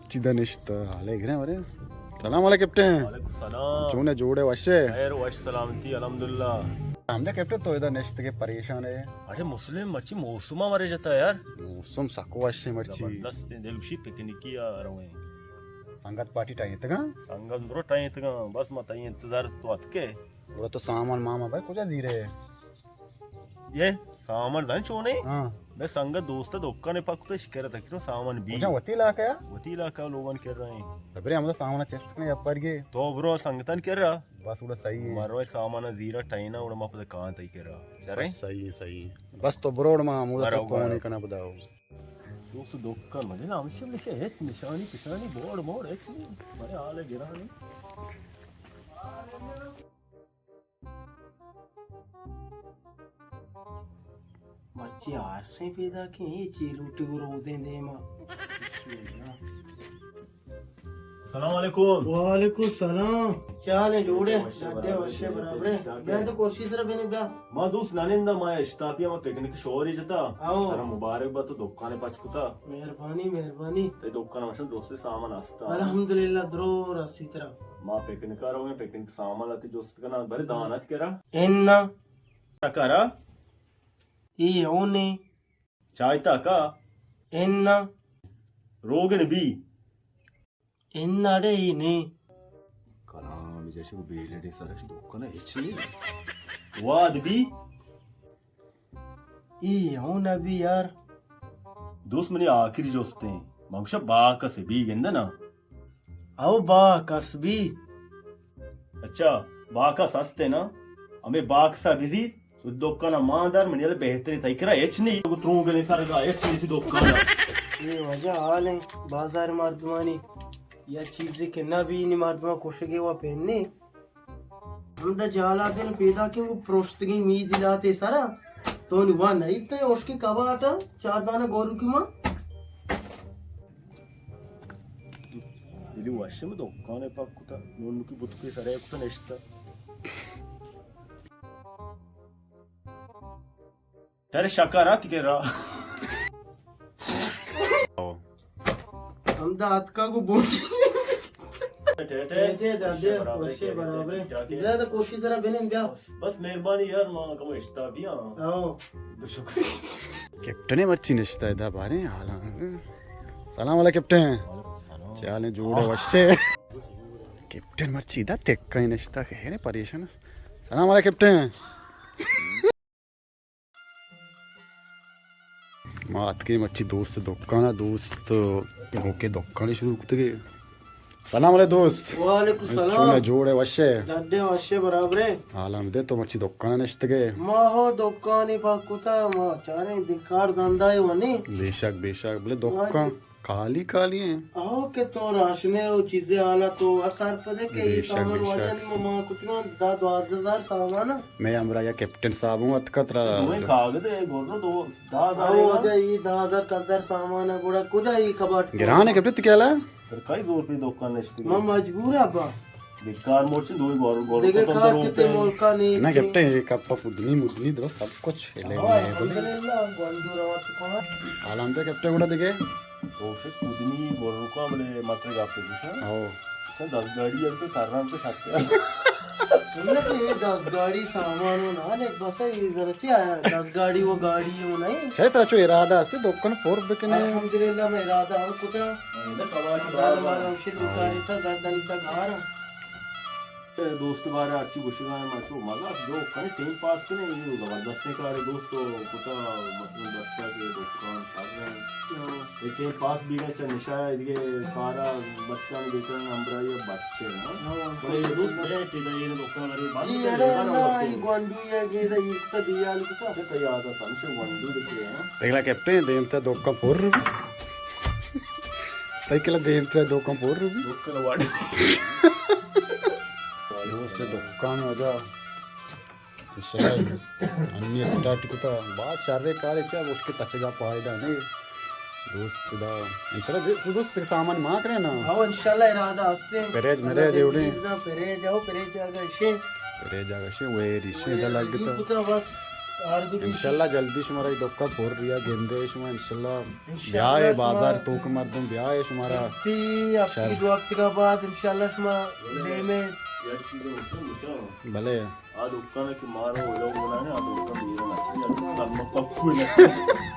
چیدہ نشت، حالے گریں ورے۔ سلام علیکم کیپٹن۔ وعلیکم السلام۔ چون ئے، جوڑ ئے، وش ئے؟ خیر، وش سلامتی، الحمدللہ۔ ہمدا کیپٹن تو ادا نشت کہ پریشان ئے؟ اڑے مسلم، مرچی موسم ءَ ورے جتا یار۔ موسم سک وش ئے مرچی۔ زبردست ایں، دل گوشی پکنکی ءَ رویں۔ سنگت پارٹی ٹائینتگاں؟ سنگت برو ٹائینتگاں، بس ما تئی انتظار تو اتکے۔ گڑا تو سامان ماما بھائی کجا زیرے؟ اے سامان زان چونے؟ ہاں۔ مئے سنگت دوست دکان پاک کتا، شکر تکرو سامان بی۔ کجا وتی علاقہ یا؟ وتی علاقہ لوگان کر رہے ہیں۔ برے ہمدا سامان چست کنے یا پر گے۔ تو برو سنگتان کر رہا۔ بس وڑا صحیح ہے۔ مرو سامان زیرا ٹائنا وڑا ما پتہ کہاں تئی کر رہا۔ چرے؟ بس صحیح ہے، صحیح ہے۔ بس تو برو ما ہمدا برو، فون برو۔ کنا بداؤ۔ دوست دکان مجھے نام سے مجھے ہچ نشانی پشانی بورڈ موڑ ہچ نہیں۔ مارے حال گرانی۔ مرچی آرسیں پیدا کہ اے چی لوٹی گو رودیں دیما۔ بسم اللہ۔ السلام علیکم۔ وعلیکم السلام۔ کیا حال ہے، جوڑے؟ ڈاڈے وشے برابرے۔ بیا تو کرسی سرا بنے بیا۔ ما دوست ننندا، ما اشتاپی، ما پکنک شوری جتا۔ آؤ۔ سر مبارک با تو دکان پچ کتا۔ مہربانی، مہربانی۔ تے دکان مشن دوست سامان استا۔ الحمدللہ، درو رسی ترا۔ ما پکنک ءَ رویں، پکنک سامان ءَ تی جست کناں، بلے دان ات کرا؟ اناں۔ چکرا؟ اے اونے۔ چائے تا کا؟ اناں۔ روگن بی؟ اناں اڑے اے نے۔ کلام جشو بیلڑے سرش دکن ہچ نے۔ واد بی؟ اے ہوں نہ بی یار۔ دوست منی آخری جست ایں۔ من گوشاں باکس بی گندنا۔ او باکس بی۔ اچھا، باکس ہستے نا؟ ہمیں باکسا بزی، تو دکانا مان دار، منی ال بہترین تئی کرا ہچ نہیں۔ تو ترونگنے سرگا ہچ نہیں تو دکانا۔ اے واجہ حال ہیں، بازار مردمانی یا چیزے کہ نہ بی نی مردمان کشگے و پہنے۔ ہمدا جہلاتیں پیداکیں گوں پروشتگیں میدلاتے سرا۔ تو نی وا نئیت اشکیں کباٹا چار دانہ گوروکی ما۔ دلی وشم دکان پاک کتا، نونکی بتکے سرے کتا نشتا۔ ترے شکر ات کرا۔ ہمدا اتکا گو بوچ۔ ٹے ٹے، ٹے ٹے، ڈاڈے، وشے برابرے۔ بیا تو کرسی سرا بنند بیا۔ بس مہربانی یار، ما کم اشتا بیا۔ او۔ کیپٹن مرچی نشتا ادا باریں حالاں۔ سلام علیکم کیپٹن۔ وعلیکم السلام۔ چے حال ہیں، جوڑ ئے، وش ئے؟ کیپٹن مرچی ادا تکا نشتا، خیر ہے، پریشان۔ سلام علیکم کیپٹن۔ ما اتکیں مرچی دوست دکان ءَ، دوست گوکے دکانے شروع کتگے۔ سلام علیکم دوست۔ وعلیکم السلام۔ چون ئے، جوڑ ئے، وش ئے؟ ڈڈ ئے، وش ئے، برابر ئے؟ حال ہم دے، تو مرچی دکان ءَ نشتگ ئے؟ ما ہو دکانے پاک کتا، ما چاریں دکار دندائے ونی۔ بے شک، بے شک، بلے دکان خالی خالی ہیں۔ آہو کہ تو راشنے و چیزے آنا تو اثر پدے کہ اے بے شک، سامان بے واجہ شک۔ نی ما کتنا دہ دوازدہ ہزار سامان۔ میں ہمراہ یا کیپٹن صاحب ہوں اتکا ترا۔ دوئیں کاغذ ہے، گورو دو، دہ ہزار آہو ہے۔ واجہ اے دہ ہزار قدر سامان ہے، گڑا کجا اے کباٹ؟ گران ہے کیپٹن، تو کیا لا؟ تر کئی زور پہ دکان نشتی؟ ما مجبور ابا۔ بیکار موچن دوئیں گور، گور دیگه کتن کار درو کتے پہ۔ ملکا نیست۔ نہ کیپٹن، اے کپا پودنی مدنی درو سب کچھ۔ آہو، الحمدللہ، گوندو روات کنا۔ حال ہم دے کیپٹن گڑا دیگه۔ تو شد کودنی گورکا بلے متر گپ گوشن۔ ہو۔ سن دس گاڑی ہے تو تران تو شک ہے۔ نہ کہ اے دس گاڑی سامان ہو نا، نے بس اے ذرا چی آیا، دس گاڑی و گاڑی ہو نہیں۔ شاید ترا چو ارادہ ہستے دکان پر بکنے۔ الحمدللہ میں ارادہ ہم کتا۔ کباڑی بار بار ہم شد کاری تا گردن تا گار۔ دوست بارے ہرچی گوشگا ہیں، ما چو مزاق جوک کنے، ٹائم پاس کنے، اے زبردستیں کارے دوست، تو کتا مثلاً دستا کہ دکان پر ہیں۔ ہاں۔ اے ٹائم پاس بیگا چہ نشا ہے، دیگه کارا بچکان بیتن ہمراہی بچے نا۔ ہاں۔ بلے اے دوست بیٹھ ادا اے دکان ورے بند اے کر، اڑے اے بار نا، وقت اے گونڈو یا گیزا اے کتا دیال کتا۔ اچھا، تو یاد آتا، ہمشہ گونڈو دیتے ہیں۔ دیکھ لا کیپٹن، دیم تا دکان پر۔ تئی کلا دیم ترا دکان پر بی۔ دکان واڑ۔ دوست دکان وجہ۔ شاید انی اسٹارٹ کتا۔ باز شر کارے چا، اس کے تچگا فائدہ نہیں۔ دوست دا۔ انشاءاللہ دے-، دوست سامان ما کرے نا۔ ہاں، انشاءاللہ ارادہ ہستے۔ پریج، مریج اے وڑے۔ پریج، او پریج آگا شے۔ پریج آگا شے، وے ریشے دا لگ تا۔ کتا بس۔ انشاءاللہ جلدی شمارا اے دکا پر ریا گندے شما، انشاءاللہ انشاءاللہ بیائے شما بازار توک مردم بیائے شمارا۔ ہفتے، ہفتے شر۔ دو ہفتگا بعد انشاءاللہ شما دیمے۔ یک چیزے گوشتم، گوشاں۔ بلے۔ آ دکان کہ مارا ویلو بنانے، آ دکان میرا نہ چاہیے، آ دکان ما پکو نہ چاہیے۔